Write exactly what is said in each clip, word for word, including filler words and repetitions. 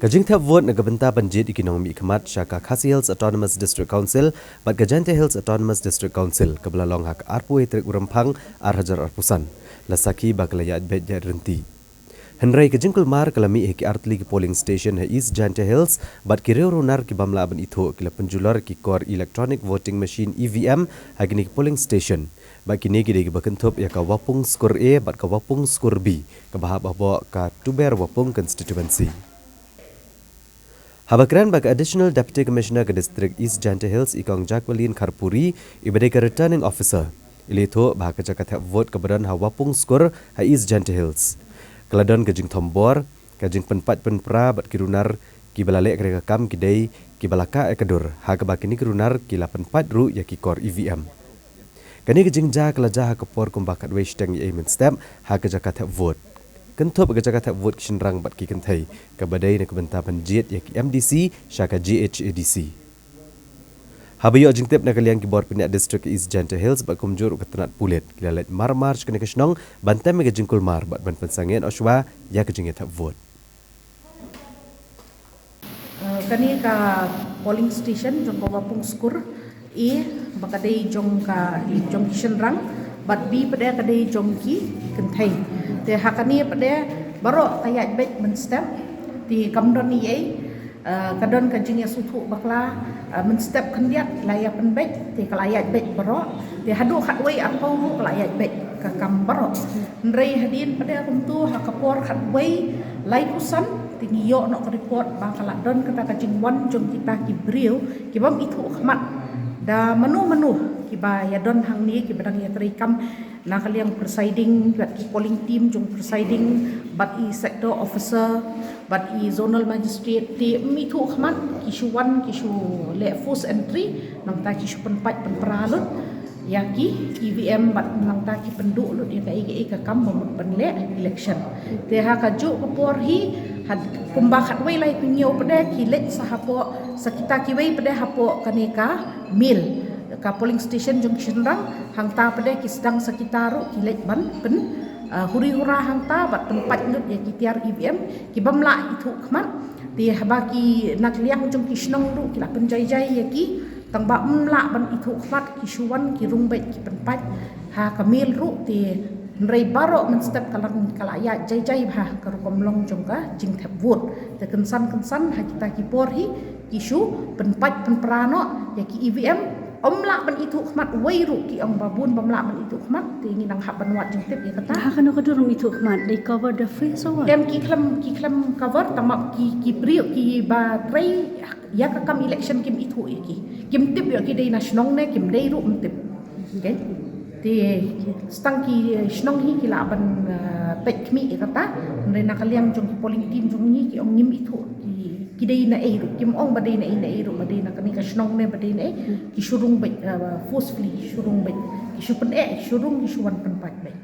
Ka jingthep vote na ka bynta ban jied ïa ki nongmihkhmat sha ka Khasi Hills Autonomous District Council bad ka Jaintia Hills Autonomous District Council kaba la long ha ka arphew tarik u Rymphang ar hajar arphew san la sakhi ba ka la ïaid beit ïaid ryntih. Hynrei ka jingkulmar ka la mih ha ki artylli ki polling station ha East Jaintia Hills bad ki riew runar ki bym lah ban ithuh ki la pynjulor ki kor electronic voting machine E V M ha kine ki polling station. Bad kine ki dei kiba kynthup ïa ka Wapung Skur A bad ka Wapung Skur B kaba hap hapoh ka Tuber Wapung constituency. Haba kren bad ka Additional Deputy Commissioner ka District East Jaintia Hills i Kong Jacqueline Kharpuri iba dei ka Returning Officer, i la ïathuh ba ha ka jaka thep vote kaba don ha Wapung Skur ha East Jaintia Hills ka la don ka jingthombor, ka jingpynpait pynpra bad ki runar kiba la leh kane ka kam ki dei kiba la kah ïa ka dur ha kaba kine ki runar ki la pynpait ruh ïa ki kor E V M. Kane ka jingjia ka la jia ha ka por kumba khatwei shiteng ïa mynstep ha ka jaka thep vote. Kynthup ka jaka thep vote ki shynrang bad ki kynthei kaba dei na ka bynta ban jied ïa ki M D C sha ka G H A D C. Haba ïoh jingtip na ka liang ki bor pynïaid district ka East Jaintia Hills bad kumjuh ruh ka tnat pulit ki la leit mar mar sha kane ka shnong ban tem ïa ka jingkulmar bad ban pynsangeh noh shuwa ïa ka jingïathep vote. Uh, kane ka polling station jong ka Wapung Skur A ba ka dei jong ka jong ki shynrang bad B pat ka dei jong ki kynthei. Te ha kane pat baroh ka ïaid beit mynstep te kam don ei ei. Uh, ka don ka jingïasngewthuh bakla, uh, mynstep khyndiat la ïa pynbeit te ka la ïaid beit baroh. Te haduh khatwei arphew ruh ka la ïaid beit ka kam baroh. Hynrei hadien pat kumta ha ka por khatwei laiphew san te ngi ïoh noh ka report ba ka la don kata ka jingwan jong kita ki briew ki bym ithuh khmat da mano mano kiba ïa don hangne kiba dang ïa trei kam na ka liang presiding bad ki polling team jong presiding bad i sector officer bad i zonal magistrate te ym ithuh khmat ki shu wan ki shu leh forced entry nangta ki shu pynpait pynpra lut ïa ki E V M bad nangta ki pynduh lut ïa kaei kaei ka kam ba mut ban leh election. Te ha kajuh ka por hi kumba khatwei laiphew hynñiew pat ki leit sa hapoh sa kita kiwei pat hapoh kane ka mill ka polling station jong ki shynrang hangta pat ki sdang sa kita ruh ki leit ban pyn uh, huri hura hangta bad pynpait lut ïa ki tiar E V M ki bym lah ithuh khmat. Te haba ki na ka liang jong ki shnong ruh ki la pynjai jai ïa ki tang ba ym lah ban ithuh khmat ki shu wan ki rung beit ki pynpait ha ka mill ruh te hynrei baroh mynstep ka la ka la ïaid jai jai bha ka rukom long jong ka jingthep vote. Te kynsan kynsan ha kita ki por hi ki shu pynpait pynpra noh ïa ki E V M ym lah ban ithuh khmat wei ruh ki ong ba bun bym lah ban ithuh khmat te ngi nang hap ban wad jingtip ïa kata. Ha kano ka dur ym ithuh khmat, they cover the face or what? Em ki khlem ki khlem cover tang ba ki ki briew ki ba trei ïa ka kam election kim ithuh ïa ki. Kim tip ïa ki dei na shnong ne kim dei ruh ym tip. Okay. Te stang ki shnong hi ki lah ban uh, peit khmih ïa kata. Hynrei na ka liang jong ki polling team jong ngi ki ong ngim ithuh ki ki dei na ei ruh kim ong ba dei na ei na ei ruh ba dei na kane ka shnong ne ba dei na ei ki shu rung beit uh, forcefully shu rung beit ki shu pyneh shu rung ki shu wan pynpait beit.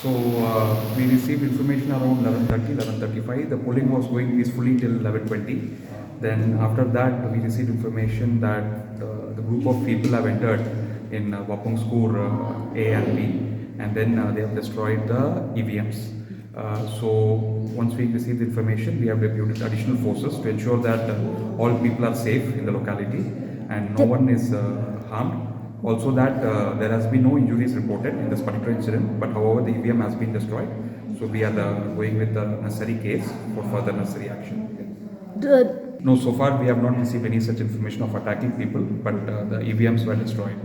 So uh, we received information around eleven thirty, eleven thirty-five. The polling was going peacefully till eleven twenty. Then after that, we received information that uh, the group of people have entered in uh, Wapung Skur uh, A and B, and then uh, they have destroyed the E V Ms. Uh, so once we received information, we have deputed additional forces to ensure that uh, all people are safe in the locality and no one is uh, harmed. Also that uh, there has been no injuries reported in this particular incident, but however the E V M has been destroyed. So we are uh, going with the necessary case for further necessary action. The no, so far we have not received any such information of attacking people, but uh, the E V Ms were destroyed.